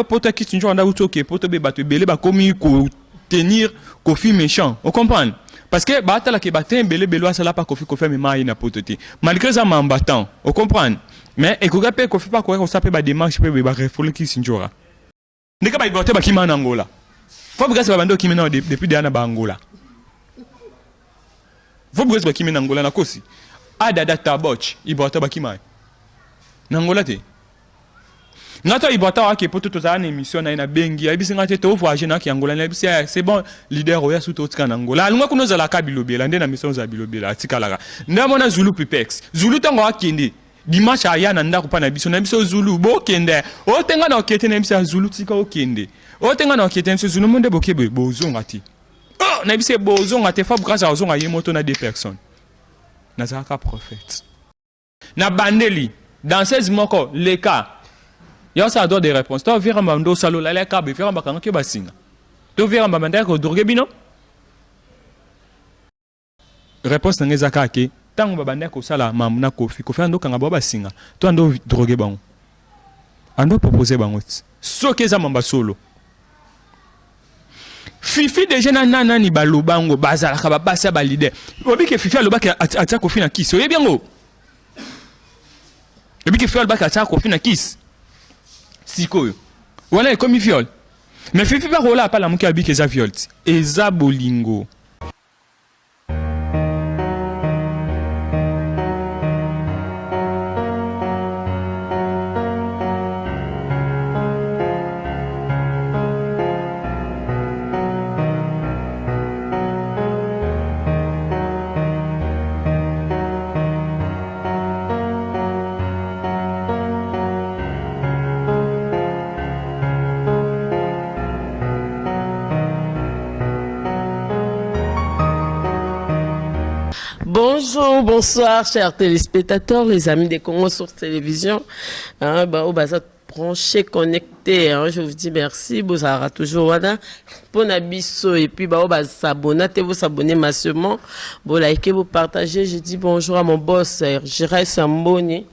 Poto kisi njo anda uti oke poto be bato ebele bakomi ko tenir Koffi méchant. O comprendre? Parce que batala ke batin ebele belo asala pa Koffi Koffi amema ye na poto te. Malgré ça mamba temps. O comprendre? Mais ekoka pe Koffi pa koya kosala pe ba démarche pe ba refouler kisi njora. Ndeka ba ivoirien bakima na Angola. Fabregas babandi okimi na depuis deya na ba Angola. Fabregas bakimi na Angola na kosi. Adada Taboch ivoirien bakima na Angola te. Nga to Ibrata ake poto tozala na émission na ye na bengi ayebisi nga te to voyager na ki Angola na yebisi ya c'est bon leader oya su totika na Angola alingwa kuna ozalaka bilobela nde na mission ozala bilobela atikalaka nde amona Zulu Pipex Zulu ntango akende dimanche aya na ndako mpa na biso na biso Zulu bokende otenga na okete na biso ya Zulu tika okende otenga na okete na biso Zulu monde bokebe bozonga te oh na biso bozonga te Fabregas azonga ye moto na deux personnes nazalaka prophète Na bandeli danseuse moko leka ya osala droit de réponse to vira mbando osalola leka be vira bakangaki yo basinga to vira mbamba ndaki kodroge bino réponse na ngai eza kaka ke ntango babandaki kosala mambo na kofi kofi ando okanga bango basinga to ando droge bango ando propose bango ti soki eza mamba solo Fifi deja na na nani baloba yango bazalaka ba basi ya ba leader. Oyebi ke Fifi alobaki atia Koffi na kisi. Oyebi yango? Oyebi ke Fifi alobaki atia Koffi na kisi. Sikoyo wana ekomi viol. Mais Fifi pe akola apa lamuki alobi ke eza viol ti. Eza bolingo. Bonjour, bonsoir, chers téléspectateurs, les amis des Congo sur télévision. Hein, bah, oh, bah, ça, branché, connecté. Hein, je vous dis merci. Bozara toujours wana. Pona biso et puis bah, oh, bah, s'abonner, vous s'abonner massivement. Vous likez, vous partagez. Je dis bonjour à mon boss, Gérard Samboni.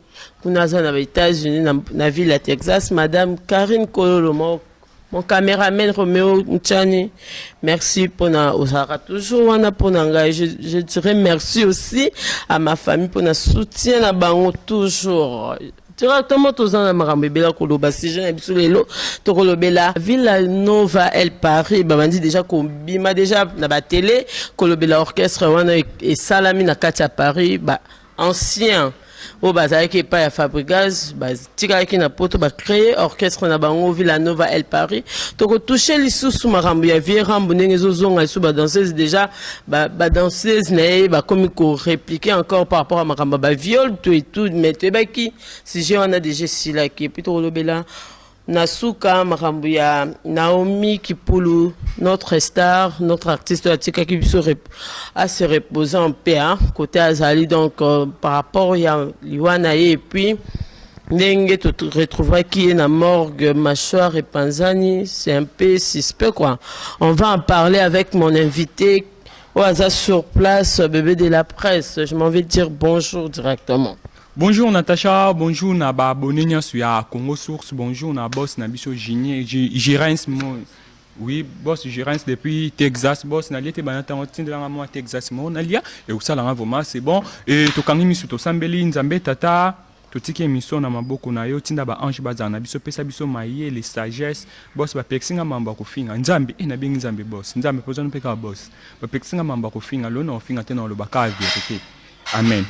Kuna aza na ba Etats-Unis na, na ville ya Texas, Madame Karine Kololo, mon, mon cameraman Romeo Mchani, merci pona ozalaka toujours wana pona ngai. Je, je dirais merci aussi à ma famille pona soutien na bango toujours. Directement toza na makambo ebele ya koloba sujet na biso lelo tokolobela Villa Nova El Paris babandi déjà kobima déjà na ba télé kolobela orchestre wana esalami na kati ya Paris ba ancien oyo bazalaki epai ya Fabrigaz batikalaki na poto ba créer orchestre na bango Villa Nova El Paris tokotouche lisusu makambo ya vieux Rambo ndenge ezozonga lisusu ba danseuse déjà ba, ba danseuse na ye bakomi ko répliquer encore par rapport à makambo ya ba viol tout et tout mais toyebaki sujet wana déjà esilaki epuis tokolobela Na suka makambo ya Naomi Kipulu notre star notre artiste oyo atikaki biso a se reposer en paix hein, kote azali donc euh, par rapport ya liwa na ye et puis ndenge to retrouvaki ye na morgue mâchoire epanzani c'est un peu suspect quoi on va en parler avec mon invité oyo aza sur place bébé de la presse je m'en vais dire bonjour directement Bonjour Natacha, bonjour na ba abonné nionso ya Congo Source, bonjour na boss na biso Girens mo oui boss Girens depuis Texas boss na liete bana tango tindela nga mwa Texas mo na lia et osala nga vraiment c'est bon et tokangi misu tosambeli Nzambe tata totiki émission na maboko na yo tinda ba ange bazala na biso pesa biso mayele sagesse boss bapekisi nga mambo ya kofinga Nzambe e nabengi Nzambe boss Nzambe pozano mpe kaka boss bapekisi nga mambo ya kofinga lelo na kofinga te na koloba kaka verite amen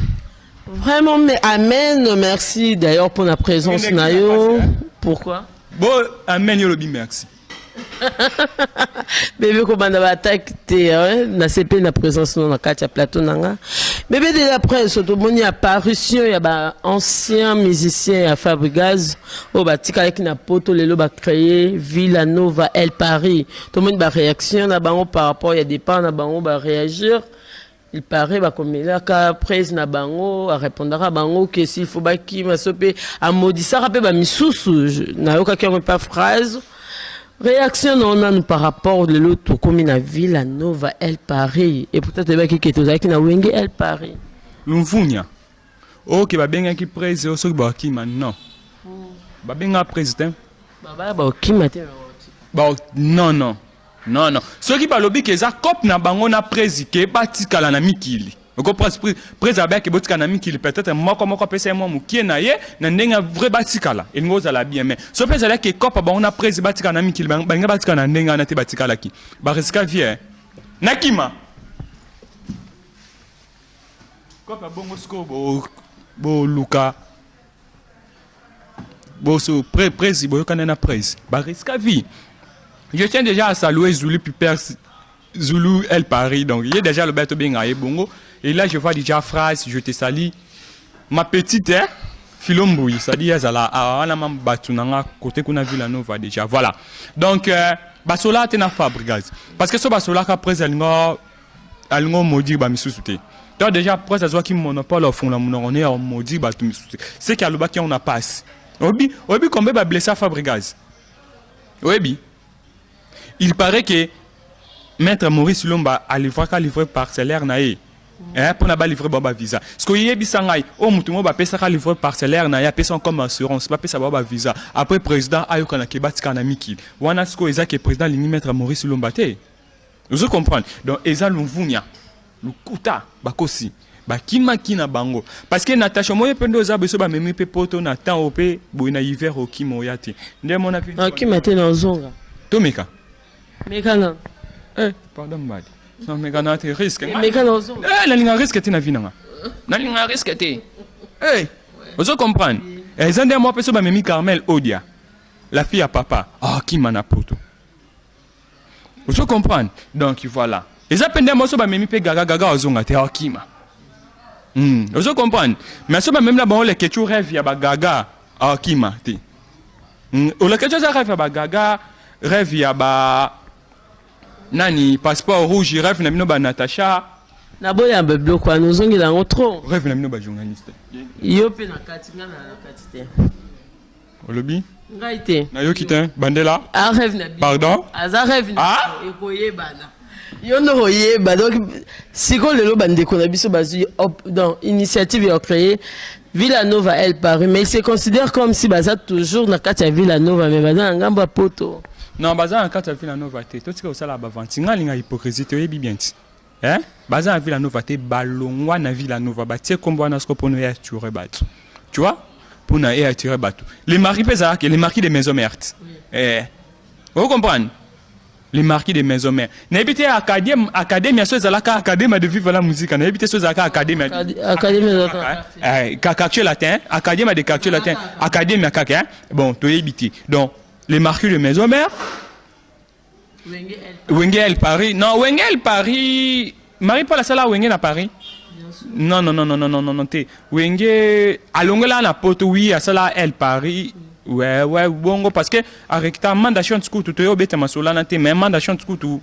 Vraiment, mais amen. Merci d'ailleurs pour la présence na yo. Pourquoi? Bon, amen yo lobi merci. Bébé kobanda ba attaque te hein? na CP na présence no na kati ya plateau nanga. Bébé de la presse tomoni apparition ya ba anciens musiciens ya Fabregas oyo batikalaki na poto lelo ba créer Villa Nova El Paris. Tomoni ba réaction na bango par rapport ya départ na bango ba réagir. Il parait bakomelaka prez na bango a repondaka bango que s'il faut bakima so pe amodisaka pe ba misusu nayokaki yango pa phrase réaction na nanu par rapport lelo tokomi na Villa Nova El Paris et pourtant toyebaki ke tozalaki na Wenge El Paris. Lumvunya ok babengaki prez oyo soki bakima non babengaka prez te. Babaya bakokima te. Ba non non non non, soki balobi ke eza cope na bango na presi ke batikala na mikili, oko presi abeyaki botikala na mikili, peut-être moko moko apesa ye mwa mokie na ye na ndenge vrai, batikala elingi ozala bien. Mais so mpe ezalaki cope bango na presi batikala na mikili, balingi batikala na ndenge wana te, batikalaki barisika vie nakima cope bongo. Sikoyo boluka boso presi boyokana na presi, barisika vie. Je tiens déjà à saluer Zulu Piper, Zulu El Paris. Donc il est déjà le bête bien bongo. Et là je vois déjà phrase, je te salue ma petite, hein, Filomboui, c'est-à-dire azala wana ma batu nanga côté kuna Villa Nova déjà. Voilà. Donc basola te na Fabregas parce que so basolaka, presse alingo alingo maudire ba misusu te. Donc déjà presse azwaki monopole ofungola monoko ne ya maudire bato misusu te. Ce qui alobaki on a passe. Oyebi, oyebi combien ba blessé Fabregas? Oyebi, il paraît que maître Maurice Lomba alivraka livre parcellaire na ye mpona balivre bao bavisa. Ce que oyebisa ngai, oyo motu moko bapesaka livre parcellaire na ye, apesa comme assurance, bapesa bao bavisa, après président ayokanaki batikala na mikili wana. Sikoyo eza ke président alingi maître Maurice Lomba te, ozo comprendre? Donc eza lumvunya, lukuta, bakosi, bakimaki na bango parce que Natasha moye mpe nde oza biso bamemi mpe poto na temps oyo mpe boye na hiver, okima oya te nde mona. Okima te, na ozonga. Tomeka. Meka na. Eh, pardon mbadi, non, meka na te, risque. Meka na ozonga. Eh, nalinga risque te na vie nanga, nalinga risque te. Eh, ozo comprendre? Eza nde mwa mpe so bamemi Carmel Odia, la fille ya papa, akima na poto, ozo comprendre? Donc voilà, eza mpe nde moso bamemi mpe Gaga, Gaga ozonga te, akima. Ozo comprendre? Mais so bamemi na bango Leketu, rêve ya bagaga, akima te. Oleketu aza rêve ya bagaga, rêve ya ba nani, passeport rouge, rêve na bino ba Natacha. Naboya biloko wana, ozongela yango trop. Rêve na bino bajournaliste. Yo mpe na kati, nga na kati te. Olobi? Ngai te. Nayoki te, bandela. A rêve na biso. Pardon. Aza rêve na. Ah? Ekoyebana, yo nde koyeba. Donc sikoyo lelo bandeko na biso bazwi donc initiative ya créer Villa Nova El Paris, mais il se considère comme si baza toujours na kati ya Villa Nova, mais baza na ngambo ya poto. Non, baza na kati ya Villa Nova te. Totika kosala bavanti. Nga alinga hypocrisie te, oyebi bien ti, eh? Baza na Villa Nova te, balongwa na Villa Nova, batie kombo wana siko mpona oya attirer bato, tu vois, mpona e attirer bato. Les maris mpe ezalaki les maris de maison mère, eh, ocomprendre? Les marquis de maison mère, nayebi te académie so ezalaka académie de Viva la Musique, nayebi te so ezalaka académie. Académie. Quartier Latin, académie de Quartier Latin, académie kaka, hein? Bon, toyebi te. Donc les marquis de maison mère, Wenge El Paris, non, Wenge El Paris, Marie Paul asala Wenge na Paris? Non, non, non, non, non, non, non, non te. Wenge alongela na poto, oui, asala El Paris, ouais, bongo parce que arekta Manda Chante kutu, toyo obeta masolo wana te, mais Manda Chante kutu,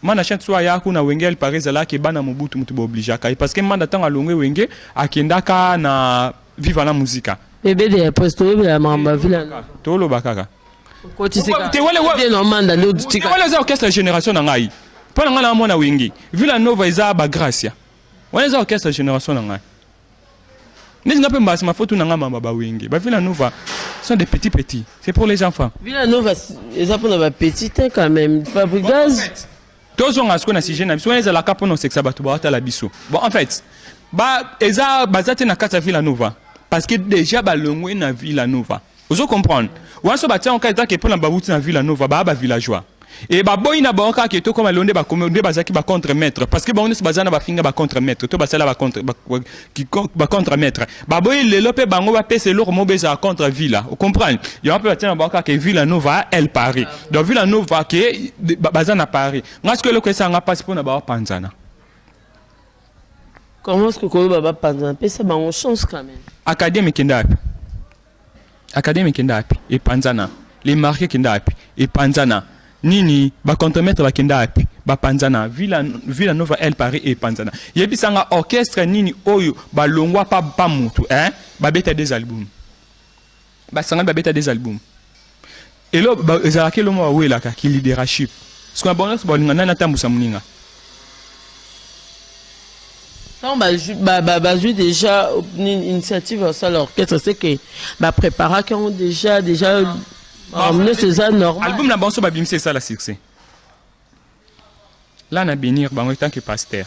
Manda Chante so aya kuna Wenge El Paris, ezalaki bana Mobutu mutu baobligeaka ye, parce que Manda ntango alongwe Wenge, akendaka na Viva la Musica. Ebele ya poste, toyebela makambo ya Villa. Toloba kaka. Te, wale manda nde otika. Wana eza orchestre génération na ngai. Mpo na ngai na mona Wenge Villa Nova eza bagracia, wana eza orchestre génération na ngai. Neti nga mpe mbasi mafotu na ngai mamba bawenge, bavilla Nova sont des petits petits, c'est pour les enfants. Villa Nova eza mpona bapetit te quand même, Fabrigaz. Tozonga sikoyo na sujet na biso. Wana ezalaka mpona osekisa bato baotala biso. Bon, en fait ba eza baza te na kati ya Villa Nova parce que déjà balongwe na Villa Nova, ozo comprendre? Wana so batia yango kaka mpona bawuti na Villa Nova, baa bavillageois e baboyi na bango kaka etokoma lelo nde bakomi nde bazalaki bacontre maître, parce que bango nyonso baza na bafinga bacontre maître to basala bacontre maître. Baboyi lelo mpe bango bapesa eloko moko ezala contre Villa, ocomprendre? Yango mpe batia na bango kaka Villa Nova El Paris. Donc Villa Nova ke baza na Paris. Nga sikoyo eloko esanga mpasi mpona baopanzana. Comment est-ce que koloba bapanzana? Pesa bango chance quand même. Académie ekenda wapi? Académie ekenda wapi? Epanzana. Les marques ekenda wapi? Epanzana. Nini, bacontremaître bakenda wapi? Bapanzana. Villa, Villa Nova El Paris epanzana. Yebisanga orchestre nini oyo balongwa pa mutu, hein? Babeta des albums, basangani, babeta des albums. Elo ezalaki elo moko bawelaka ki leadership. Sikoyo bango nyonso balinga nani atambusa moninga. Ntango bazwi déjà initiative ya kosala orchestre, c'est que bapréparaki yango déjà. Makambo nyonso eza normal. Album na bango so babimisi esala succès. Là na bénir bango en tant que pasteur.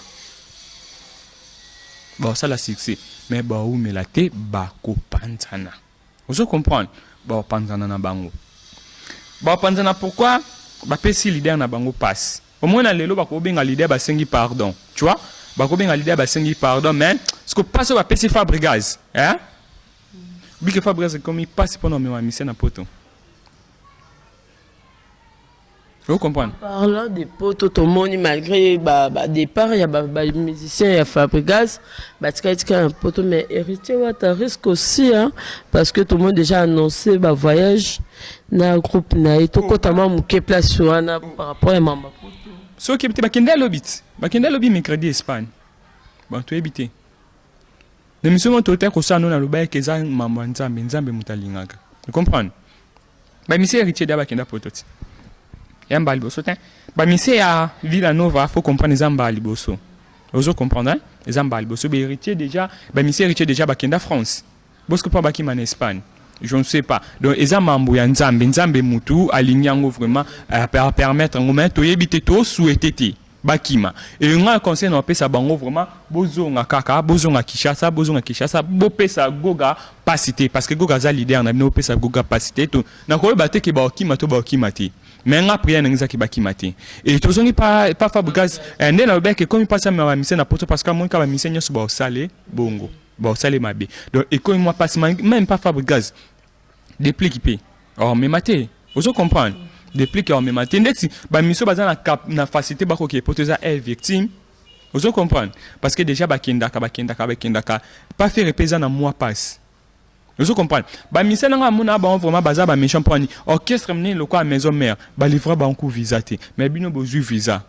Basala succès mais baumela te, bakopanzana. Ozo comprendre? Bapanzana na bango. Bapanzana pourquoi? Bapesi leader na bango passe. Au moins na lelo bakobenga leader, basengi pardon. Tu vois? Bakobenga leader, basengi pardon, mais ce que passe bapesi Fabregas, hein? Bike Fabregas ekomi passe mpona omema mise na poto. Vous comprenez? Parlant de poto, tomoni malgré ba, ba départ ya ba, ba musicien ya Fabregas batikali tika na poto, mais Héritier Wata risque aussi, hein, parce que tout le monde déjà annoncé ba voyage na groupe na ye. Tokota mwa moke place wana par rapport ya mamba poto. Soki te bakende alobi ti bakende alobi mercredi Espagne. Bon, toyebi te. Na émission moko tote kosala no, naloba eke eza mambo ya Nzambe. Nzambe moto alingaka. Comprendre? Bamusicien Héritier da bakenda poto ti ya mbala liboso te. Bamusicien ya Villa Nova, faut comprendre, eza mbala liboso. Ozo comprendre, hein? Eza mbala liboso. Bahéritier déjà, bamusicien Héritier déjà bakenda France. Bosco mpo bakima na Espagne, je ne sais pas. Donc eza mambo ya Nzambe. Nzambe mutu alingi yango vraiment permettre yango, mais toyebi te, tosouhaite te bakima. E nga conseil na bapesa bango vraiment, bozonga kaka, bozonga Kinshasa, bozonga Kinshasa, bopesa Goga pasi te, parce que Goga aza leader na bino. Bopesa Goga pasi te. To nakoyeba te ke baokima to baokima te, mais nga prière na nga ezaki bakima te. E tozongi pa, pa Fabregas nde nalobaki ekomi mpasi amema bamusicien na poto, parce que amoni kaka bamusicien nyonso baosale bongo, baosale mabe. Donc ekomi mwa mpasi. Même pas Fabregas, Déplique mpe omema te. Ozo comprendre? Déplique omema te. Ndeti bamiso baza na, cap, na facilité bakoki poto, eza air victime. Ozo comprendre? Parce que déjà bakendaka, bakendaka, bakendaka pas faire mpe eza na mwa passe. Ozo comprendre? Bamise nanga amona bango vraiment baza baméchant. Mpo ani orchestre monene lokola Maison Mère balivra bango ku visa te, mais bino bozwi visa,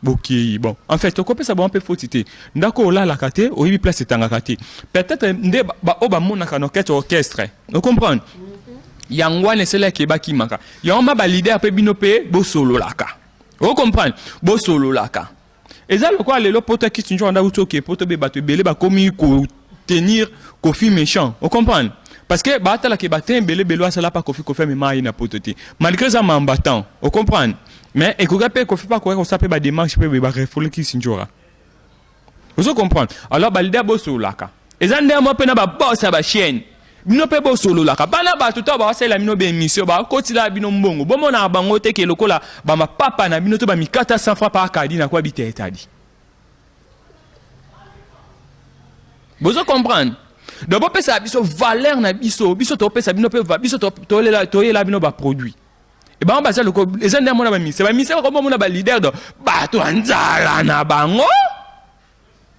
bokei. Bon, en fait tokopesa bango mpe foti te. Ndako olalaka te, oyebi place etangaka te. Peut-être nde baoyo bamonaka na orchestre, orchestre, ocomprendre? Yango wana esalaki ebakimaka yango. Ma baleader mpe bino mpe bosololaka, ocomprendre? Bosololaka. Eza lokola lelo poto akiti njo anda uti oke poto be bato ebele bakomi kotenir Kofi méchant. Ocomprendre? Parce que batalaka batin ebele ebele asala pa Kofi. Kofi amema ye na poto te, malgré eza mamba temps. Ocomprendre? Mais ekoki mpe Kofi mpe akoki kosala mpe badémarche mpe barefouler kisi njora. Ozo comprendre? Alors baleader bosololaka. Eza nde mo mpe na baboss ya bachaîne, bino mpe bosololaka. Bana bato to basalela bino baémission, bakotila bino mbongo, bomonaka bango te ke lokola bamapapa na bino to bamikata 100 francs par kadi na kwa biteetadi. Bozo comprendre? Donc bopesaka biso valeur na biso. Biso topesa bino mpe, biso toyela bino baproduit. E bango baza loko eza nde amona bamise, bamise bakomomona baleader. Do bato ya nzala na bango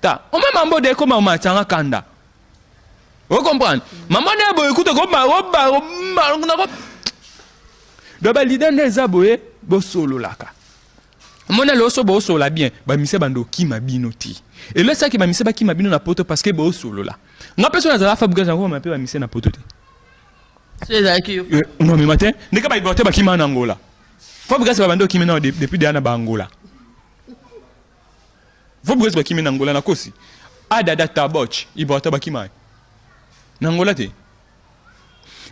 ta oma mambo de ekoma omatanga kanda. Ocomprendre? Mama nde boye kuta do baleader nde eza boye, bosololaka. Omona lelo so bosolola bien, bamise bando okima bino te. Elesaki bamise bakima bino na poto parce que bosolola. Nga mpe so nazala Fabregas, yango mpe bamise na poto te. So ezalaki yo? Non, mais matin ndenge bayiba te, bakima na Angola. Fabregas babandi okimi nao depuis deya na baangola. Fabregas bakimi na Angola, nakosi? Adada Taboch Ibrata bakima na Angola te.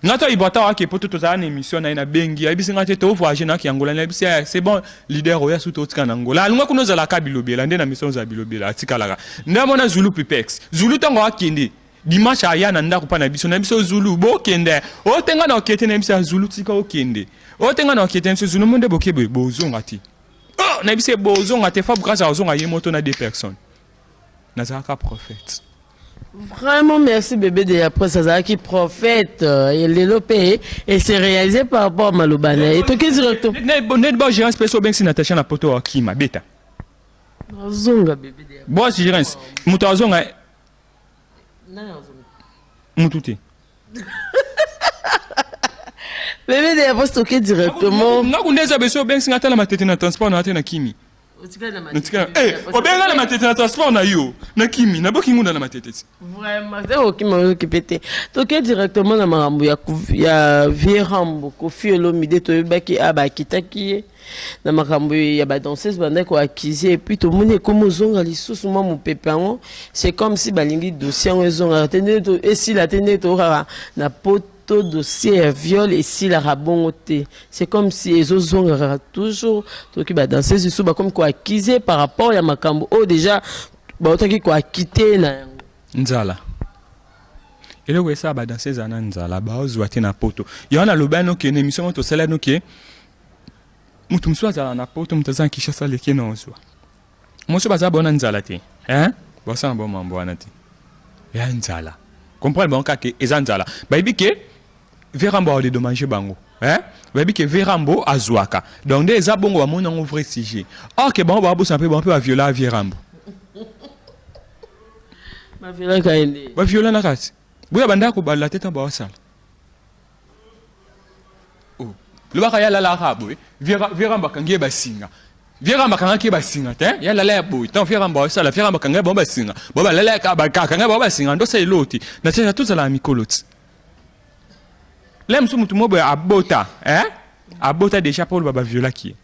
Nga to Ibrata wake poto, tozala na émission na ye, nabengi, ayebisi nga te tovoyage naki Angola. Nayebisi ya c'est bon, leader oyo asu totika na Angola, alingwa kuna ozalaka bilobela nde na mission ozala bilobela, atikalaka nde amona Zulu Pipex. Zulu ntango akende dimanche, aya na ndako mpa na biso, na biso Zulu bokende otenga na okete na biso ya Zulu, tika okende otenga na okete na biso Zulu mo nde boke boye, bozonga te. Oh, na biso bozonga te. Fabregas azonga ye moto na deux personnes. Nazalaka prophète. Vraiment merci, bébé de la presse. Azalaki prophète lelo mpe et s'est réalisé par rapport à maloba na ye. Toki directement. Neti ba gérance mpe so obengisi Natacha na poto, akima beta. Azonga, bébé de la Bo gérance moto azonga. Nani azonga? Mutu te. Bébé de la presse, toki directement. Ngaku nde eza beso obengisi nga tala matete na transport na te na kimi. Otikali na Natika obenga na matete na transport na yo na kimi, naboki ngunda na matete ti. Vraiment te, okima okipe te. Toke directement na makambo ya vieux Rambo Kofi Olomide. Toyebaki a bakitaki ye na makambo ya badanseuse, bandaki koaccuser, et puis tomoni ekomi ozonga lisusu mwa mopepe yango. C'est comme si balingi dossier yango ezongaka te, nde esila te, nde tokaka na poto. poto dossier ya viol esilaka bongo te. C'est comme si ezozongaka toujours. Toki ba danseuse lisusu bakomi ko accuser par rapport ya makambo oyo déjà bautaki ko acquitter na yango. Nzala. Eloko esala ba danseuse eza na nzala, baozwa te na poto. Yango naloba no ke na émission moko tosala no ke moto mosusu azala na poto, moto aza na Kinshasa aleki na ozwa. Mosusu baza bona nzala te. Hein? Basala bo mambo wana te. Ya nzala. Comprendre bango kaka eza nzala. Bayebi ke Verambo a dédommager bango. Hein? Bayebi ke Verambo azwaka. Donc nde eza bongo bamoni yango vrai sujet. Or ke bango babosana mpe bango mpe baviola Verambo. Baviolaka ye nde. Baviola na kati. Boya bandaka kobala te ntango baosala. Oh. Lobaka ya lalaka boye. Verambo akangi ye basinga. Verambo akangaki ye basinga te. Ya lala ya boye. Ntango Verambo aosala, Verambo akanga ye bango basinga. Bango balala akanga bango basinga. Ndosa eloko te. Na tia tozala mikolo ti. Le mosusu motu moko boye abota. Hein? Abota déjà mpo oloba baviolaki ye.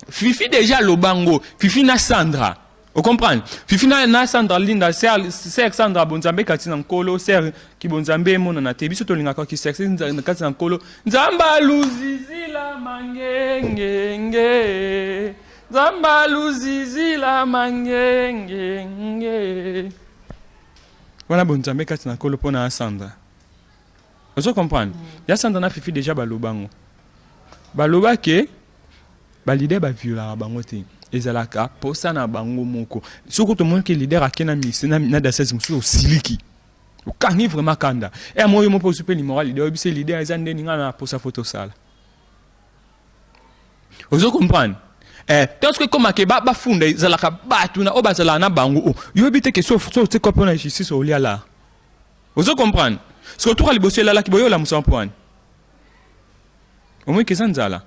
Fifi déjà aloba ngo. Fifi na Sandra. O comprendre? Fifi na, na Sandra Linda, ser, ser Sandra bonzambe kati na nkolo, ser kibonzambe emonana te. Biso tolingaka ki sexe kati na nkolo. Nzamba luzizila mangengenge. Nzamba luzizila mangengenge. Wana bonzambe kati na nkolo pona Sandra. Ozo comprendre? Ya Sandra na Fifi déjà baloba ngo. Baloba ke ba leader ba violaka bango te. Ezalaka posa na bango moko. Soki tomoni ke leader ake na mise na, na danseuse mosusu osiliki. Okangi vraiment kanda. E moi yo moko ozu pe numéro ya leader oyebisi leader eza ndeni nga na posa photo sala. Ozo comprendre? Eh, tant que comme ke ba bafunda ezalaka batu na oyo bazalaka na bango. Oh, yoyebi te ke so so te kopo na justice olia la. Ozo comprendre? Siko tuka liboso elalaki boyo olamusa mpo wani. Omoni ke eza nzala.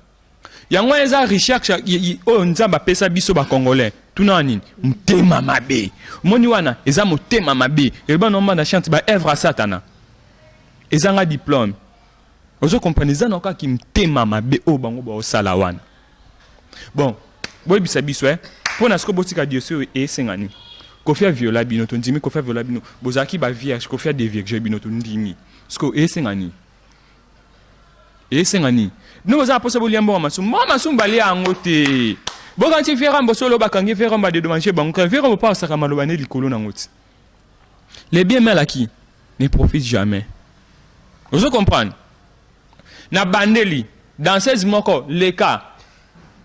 Yango wana eza recherche oyo Nzambe apesa biso ba Congolais. Tuna nini? Motema mabe. Omoni wana eza motema mabe. Eloba na mbanda chante ba œuvre ya Satana. Ezanga diplôme. Ozo comprendre eza na kaka motema mabe oyo bango baosala wana. Bon, boyebisa biso eh. Mpo na sikoyo botika dossier oyo esenga nini? Koffi aviola bino, tondimi Koffi aviola bino. Bozalaki ba vierge, Koffi a devierge bino, tondimi. Sikoyo esenga nini? Esenga nini? Bino boza na posa bolia mbongo masumu. Mbongo masumu balia yango te. Bokanisi Vera Mboso oyo bakangi Vera Mba dédommager bango. Kaka Vera Mboso asaka maloba ne likolo nango ti. Les biens mal acquis ne profitent jamais. Ozo comprendre? Na bandeli danseuse moko leka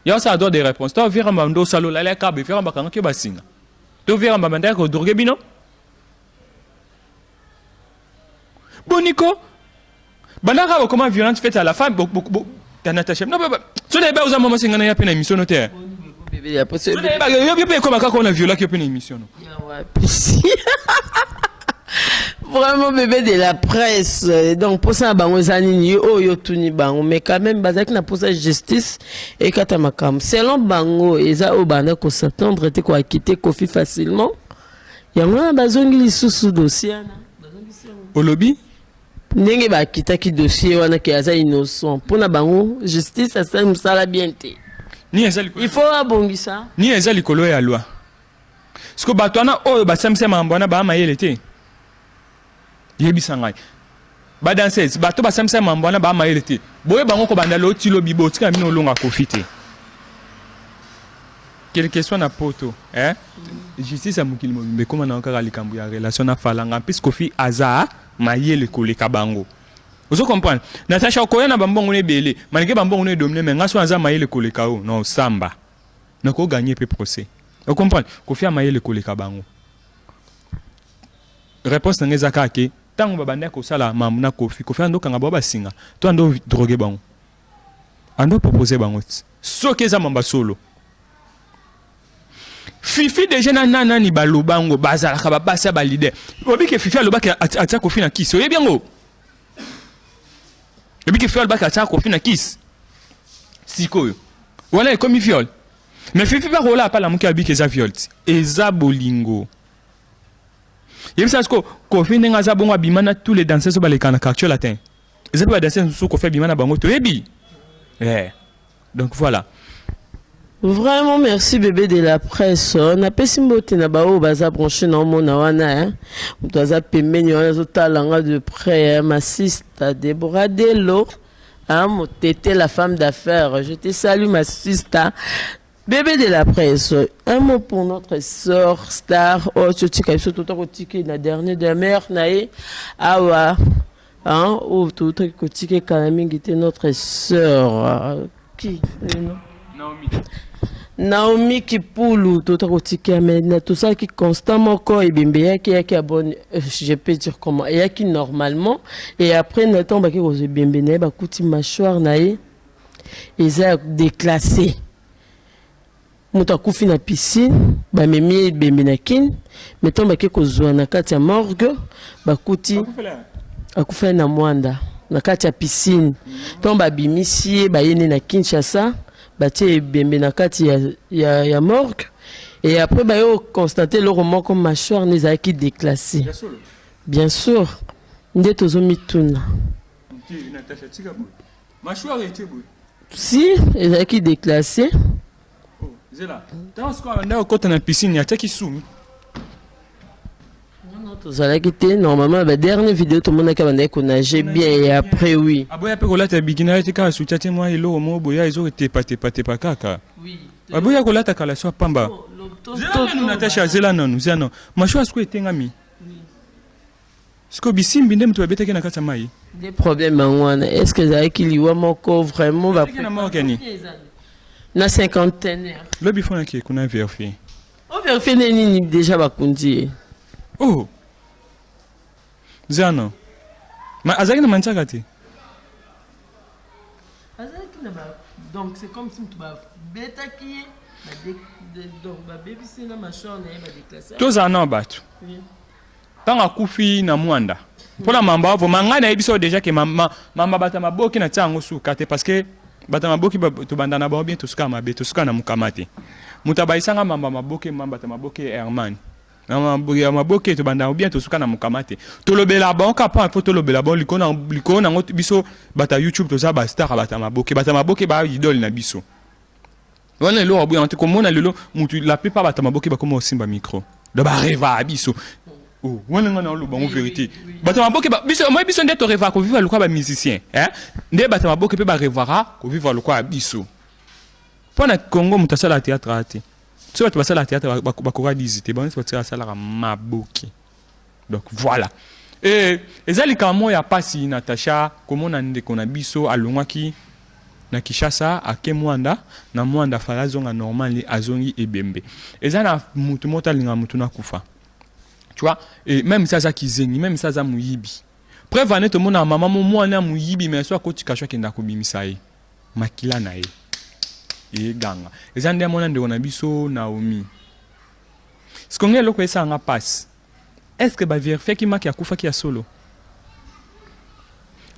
ya osala droit de réponse to Vera Mba ndo osalola leka be Vera Mba kangaki yo basinga. To Vera Mba bandaki ko droguer bino. Boniko bandaka bokoma violente faite à la femme bo, bo, bo, ta Natacha non ba so na ba oza mama senga na ya pe na émission no te so na ba yo pe ekoma kaka ona violaki yo pe na émission no. Vraiment bébé de la presse. Donc posa na bango eza nini yo oyo otuni bango mais quand même bazalaki na posa justice ekata makambo selon bango eza oyo banda ko s'attendre te ko acquitter Koffi facilement. Yango wana bazongi lisusu dossier wana. Olobi? Ndenge bakitaki dossier wana ke aza innocent mpona bango justice asali mosala bien te. Ni eza likolo. Il faut abongisa. Ni eza likolo ya loi. Siko bato wana oyo basambisa makambo wana baa mayele te. Yebisa ngai. Ba danseuse bato basambisa makambo wana baa mayele te. Boye bango kobanda lelo ti lobi botika bino olonga Koffi te. Quelque soit na poto eh? Justice ya mokili mobimba ekoma na kaka likambo ya relation na falanga. En plus Koffi aza mayele koleka bango. Ozo comprendre? Natacha okoya na bambongo na ebele, malgré bambongo na edomine mais nga so aza mayele koleka yo na osamba. Na ko gagner pe procès. O comprendre? Koffi a mayele koleka bango. Réponse na nga eza kaka ke tango babandaki kosala mambo na Koffi, Koffi ando kanga bango basinga to ando droguer bango. Ando proposer bango ti. Soki eza mamba solo. Fifi deja na na nani baloba ngo bazalaka ba basi ya ba leader. Oyebi ke Fifi alobaki atia Koffi na kisi. Oyebi yango? Oyebi ke Fifi alobaki atia Koffi na kisi. Sikoyo wana ekomi viol. Mais Fifi pe akola apa lamuki abiki eza viol ti. Eza bolingo. Yebisa siko Koffi ndenge aza bongo abima na tous les danseurs oyo baleka na quartier latin. Eza pe ba danseurs mosusu Koffi abima na bango toyebi. Eh. Donc voilà. Vraiment merci bébé de la presse. Napesi mbote na baoyo baza branché na omona wana hein. Moto aza pembeni wana azotala nga de près hein. Ma sista Deborah Delo hein, motete la femme d'affaires. Je te salue ma sista. Bébé de la presse, un mot pour notre sœur star oyo totika biso tota kotika na dernier demeure na ye awa hein, oyo totaki kotika ekala mingi te notre sœur qui Naomi. Naomi Kipulu tota kotika mais na tosalaki constat moko ebembe eyaki eyaki ya bonne, je peux dire comment, eyaki normalement et après na ntango baki kozwa ebembe na ye, bakuti mâchoire na ye eza ya déclassé. Moto akufi na piscine, bamemi ye ebembe na Kine, mais ntango bake kozwa na kati ya morgue, bakuti akufeli na Mwanda na kati ya piscine. Ntango babimisi ye, bayeni na Kinshasa, batie ebembe na kati ya morgue et après baye constater eloko moko, mâchoire ne ezalaki déclassé. Bien sûr, nde tozomituna. Si ezalaki déclassé. Zela, ntango sikoyo abandaki kokɔta na piscine, atiaki sumi? Non, tozalaki te. Normalement ba dernière vidéo tomonaki abandaki konage bien et après, oui. Aboya mpe kolata bikini, ayeti kaka soutien te, mwa eloko moko boye ezotepatepatepa kaka. Aboya kolata kala so pamba. Zela nanu, Natasha, zela nanu, zela nanu. Mâchoire sikoyo etengami sikoyo, bisimbi nde moto babetaki na kati ya mai. Nde problème yango wana, est ce que ezalaki liwa moko vraiment? Na morgue ni? Na Cinquantenaire. Lobi fo nake kuna vérifier. Ovérifie nde nini? Déjà bakundi ye. Oh, zela ma azalaki na mantiaka te. Azalaki na ba, donc c'est comme si moto babetaki ye, donc babebisi ye na mâchoire na ye, badéclassé. Tozala na bato ntango akufi na Mwanda mpona mamba vraiment ngai nayebi so déjà ke mamba bato ya maboki na tia yango suka te, parce que bato ya maboki tobanda na bango bien, tosuka mabe, tosuka na mokama te. Moto abayisanga mamba maboke, mamba bato ya maboke Herman ya maboke, tobanda bien, tosuka na mokama te. Tolobela bango kaka mpo tolobela bango likolo nango. Biso bato ya YouTube toza bastar ya bato ya maboke. Bato ya maboke ba idole na biso wana. Eloko aboyanga te komona lelo mutu, la plupart bato ya maboke bakoma kosimba micro, do barêva ya biso. Oh, wana nga na oloba ngo vérité. Bato ya maboke biso moi, biso nde torêvaka kovivre lokola bamusicien, eh? Nde bato ya maboke mpe barêvaka kovivre lokola ya biso. Mpo na Congo moto asalaka théâtre aya te. So bato basalaka théâtre bakoka disi te, bango nyonso batika basalaka maboke. Donc voilà, e eza likambo moko ya pasi, Natasha, komona ndeko na biso alongwaki na Kinshasa, ake Mwanda, na Mwanda fala azonga normal, azongi ebembe. Eza na mutu moko alingaka mutu nakufa, tu vois? Et même si aza kizengi, même si aza moyibi, preuve ane tomona mama mo mwana moyibi, mais so akotika so akenda kobimisa ye makila na ye eyeganga. Eza nde amona ndeko na biso Naomi. Sikonge eloko esalanga mpasi, est ce que bavérifiaki maki akufaki ya solo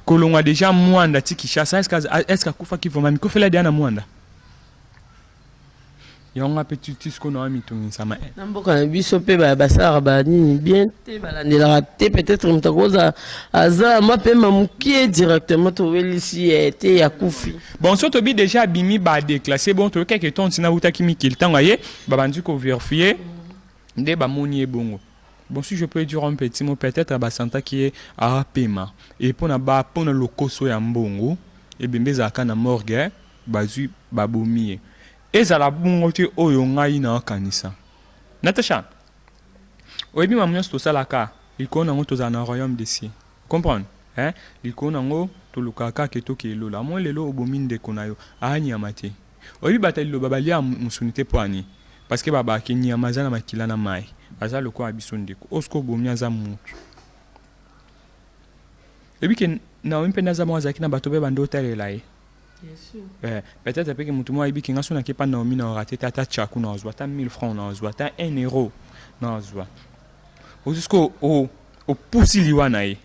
kolongwa déjà Mwanda ti Kinshasa? Est ce que akufaki vraiment mikofela deya na Mwanda yango? Mpe ti sikoyo na wamitungisama. Na mboka na biso mpe basalaka banini bien te, balandelaka te. Peut-être moto akoza aza mwa pema mokie, directement towelisi ye te, akufi. Bon, so tobi déjà abimi, badéclassé. Bon, toyoki quelque temps ntina utaki mikili, ntango aye babandi kovérifier nde bamoni ye bongo. Bon, si je peux dire un petit mot, peut-être basantaki ye apema e mpona ba mpona lokoso ya mbongo, ebembe ezalaka na morgue, bazwi babomi ye. Ezala bongo te oyo ngai naokanisa. Natasha, oyebi mamu nyonso tosalaka likolo nango, tozala na royaume des cieux, comprendre, hein? Likolo nango tolukaka kaka etoki elola. Amoi lelo obomi ndeko na yo, aanyama te. Oyebi bato ya liloba balia mosuni te. Mpo ani? Parce que babaki nyama aza na makila na mai, aza lokola biso. Ndeko oyo soki obomi aza mutu. Oyebi ke Naomi mpe naza moko azalaki na bato mpe bando otalela ye. Peut-être mpe ke motu moko ayebi ke nga so nake pa Naomi na orate te, ata tchaku na ozwa, ata 1000 francs na ozwa, ata 1 euro na ozwa. Ozusko opusi liwa na ye,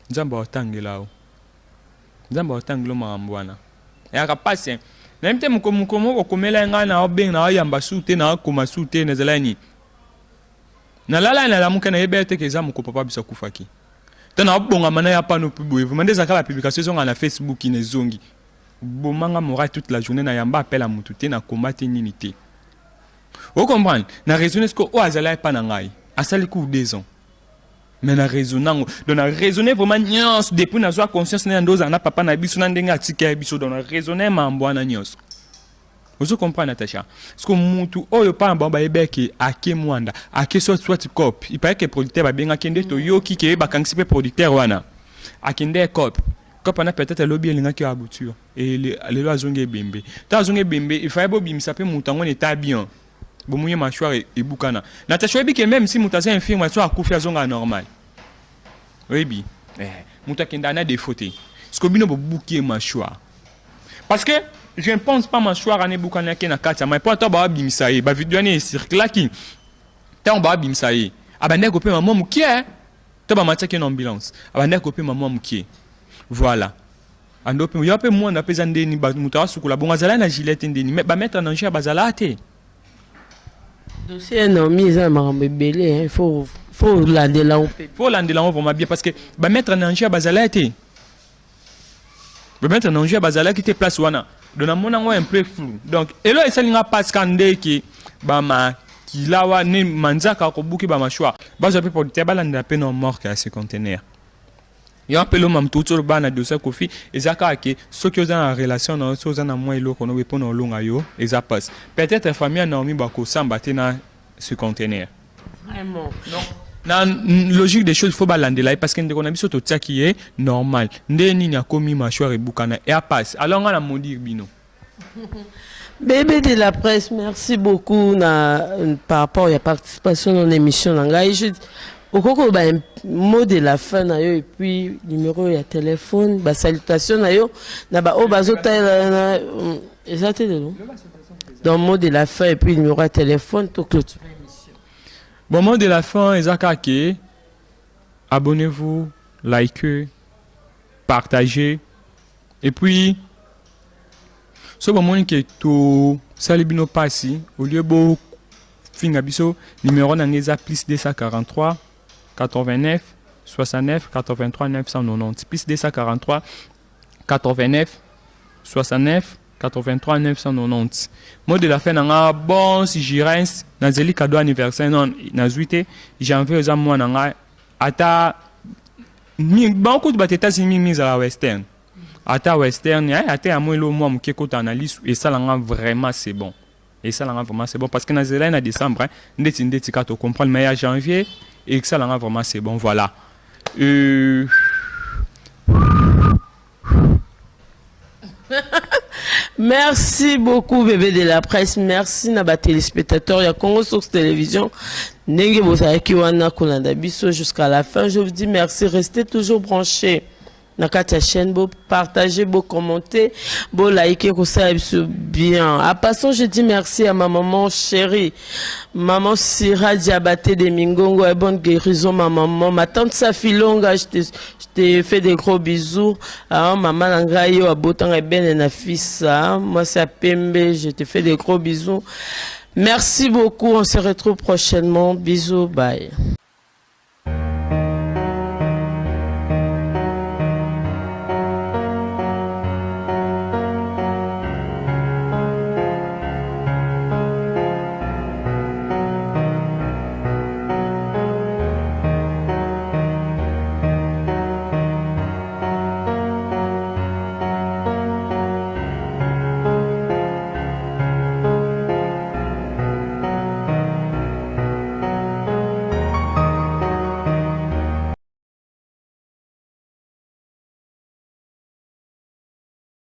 Nzambe aotangela yo, Nzambe aotangela makambo wana. Eyaka pasi, nayebi te. Mokolo moko okomela ye, ngai na obenga na oyamba su te, na okoma su te. Nazala nini? Nalala, nalamuka, nayebi te ke eza moko papa biso akufaki te. Na obongama na ya pano mpe boye vraiment nde ezalaka bapublication ezonga na Facebook na ezongi. Oboma nga moral toute la journée, na yamba appel ya mutu te, na koma te, nini te. O comprendre? Na raisonner sikoyo oyo azali epa na ngai asali cour 2 ans, mais na raisonne yango. Donc na raisonne vraiment nyonso depuis nazwa conscience na nde ozala na papa na biso na ndenge atika ya biso. Donc na raisonne mambo wana nyonso. Ozo comprendre, Natacha? Parce que mutu oyo pa na bango bayebaki ake mwanda ake soit cop, il paraît que producteur babengaki nde toyoki ke bakangisi mpe producteur wana akende cop cop wana. Peut-être elobi elingaki aboutir lelo azongi ebembe ta azongi ebembe. Ifallait bobimisa mpe moto yango na état bien. Bomuye mâchoire ebukana. Natacha, oyebi ke même si moto aza infirme, so akufi, azonga normal. Oyebi moto akendaka na défaut te. Parce que bino bobuki ye mâchoire, parce que je ne pense pas mâchoire wana ebukanaki na kati ya mai, mpo ata babimisa ye, bavideo wana ecirculaki ntango babimisa ye, abandaki kopema mwa mokie to bamatiaki na ambulance, abandaki kopema mwa mokie. Voilà, ando mpe yo mpe mwana mpe eza ndeni moto asukola bongo azala na gilet te, ndeni bamaître nageur bazala te. Dossier ya Naomi eza na makambo ebele. Il faut olandela yango mpe. Faut olandela yango vraiment bien, parce que bamaître nageur bazala te, bamaître nageur bazalaki te place wana. Donc namoni yango un peu flou. Donc elo esalinga mpasi ka ndeke bamakila wana manzaka kobuki bamâchoire, bazwa mpe producteur, balandela mpe na morgue ya cinquantenaire. Yo mpe loma motu uti oloba na dossier Kofi, eza kaka ke soki oza na relation na yo, soki oza na mwa eloko no mpo na olonga yo, eza mpasi. Peut-être famille ya Naomi bakosamba te na cinquantenaire. Vraiment. Na logique des choses, faut balandela ye, parce que ndeko na biso totiaki ye normal, nde nini akomi mâchoire ebukana e apasse. Alors nga na maudire bino. Bébé de la presse, merci beaucoup na, par rapport à la participation dans l'émission. Na ngai. Je okoki koloba un mot de la fin na yo et puis numéro ya téléphone, basalutation na yo na baoyo bazotalela na eza te lelo. Donc mot de la fin et puis numéro ya téléphone, to clôturer émission. Bon, mot de la fin eza kaka ke abonnez-vous, likez, partagez et puis so bomoni ke tosali bino mpasi, au lieu bofinga biso, numéro na ngai eza plus 243 89 69 83 990, plus 243 89 69 83 990. Mot de la fin na nga, bon, si jirens nazeli cadeau anniversaire non nazwi te janvier, eza mwana nga ata bango kutu bato États-Unis mingi ezala western, ata western ata ya mwa elo mwa moke ekota na lisu, esalanga vraiment c'est bon, esalanga vraiment c'est bon, parce que nazela na décembre ndeti ndeti kaka tocomprendre, mais ya janvier esalanga vraiment c'est bon. Voilà. Merci beaucoup, bébé de la presse. Merci na ba téléspectateurs ya Congo Source Télévision. Ndenge bozalaki wana kolanda biso jusqu'à la fin. Je vous dis merci. Restez toujours branchés na kati ya chaîne, bo partager, bo commenter, bo liker, kosala biso bien. En passant, je dis merci à ma maman chérie, maman Sira Diabaté de Mingongo, et bonne guérison ma maman, ma tante Safilonga, je te fais des gros bisous. Ah, maman na ngai yo abotanga ebene na fils, ah, moi c'est Pembe, je te fais des gros bisous. Merci beaucoup, on se retrouve prochainement. Bisous, bye.